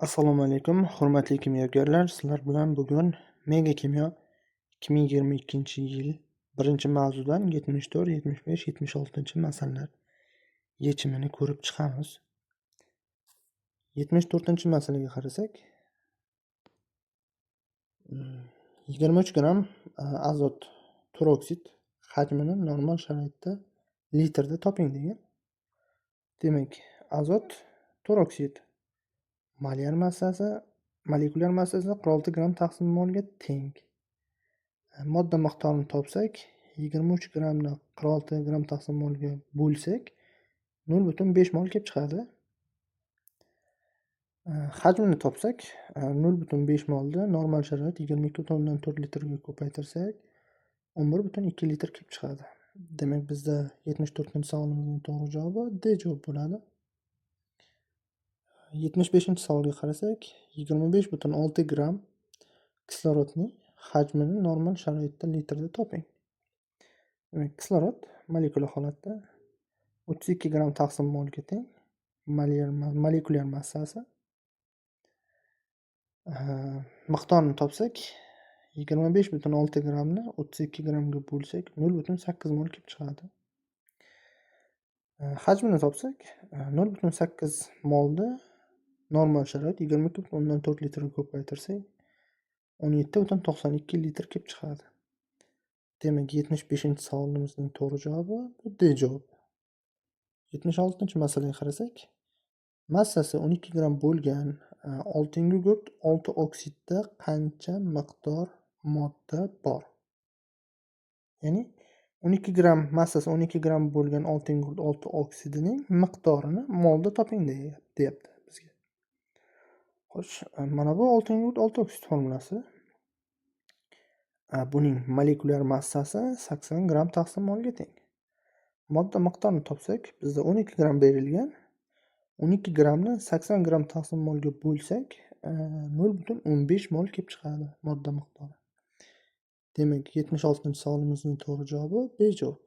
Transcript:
Assalomu alaykum, hurmatli kimyogarlar. Sizlar bilan bugun Mega kimyo 2022-yil birinchi mavzudan 74, 75, 76-masalalar yechimini ko'rib chiqamiz. 74-masalaga qarasak, 23 gramm azot turoksid hajmini normal sharoitda litrda toping degan. Demak, azot turoksid molyar massasi, molekulyar massasi 46 gramm taqsim molga teng. Modda miqdorini topsak, 23 grammni 46 gramm taqsim molga bo'lsak, 0,5 mol kelib chiqadi. Hajmini topsak, 0,5 molni normal sharoit 22,4 litrga ko'paytirsak, 11,2 litr kelib chiqadi. Demak, bizda 74-savolimizning to'g'ri javobi D javob bo'ladi. 75-savolga qarasak, 25,6 gramm kislorodning hajmini normal sharoitda litrda toping. Demak, kislorod molekula holatda 32 gramm taqsim molga teng, molekulyar massasi. Miqdorini topsak, 25,6 grammni 32 grammga bo'lsak, 0,8 mol kelib chiqadi. Hajmini topsak, 0,8 molni normal sharoit 22,4 litrga ko'paytirsak, 17,92 litr kelib chiqadi. Demak, 75-savolimizning to'g'ri javobi bu D javob. 76-masalaga qarasak, massasi 12 gramm bo'lgan oltingugurt 6 oksidda qancha miqdor modda bor? Ya'ni 12 gramm, massasi 12 gramm bo'lgan oltingugurt 6 oksidining miqdorini molda toping deyapti bizga. Xo'sh, mana bu oltingugurt 6 oksid formulasi. Buning molekulyar massasi 80 gramm taqsim molga teng. Modda miqdorini topsak, bizda 12 gramm berilgan. 12 grammni 80 gramm taqsim molga bo'lsak, 0,15 mol kelib chiqadi modda miqdori. Demak, 76-savolimizning to'g'ri javobi B javob.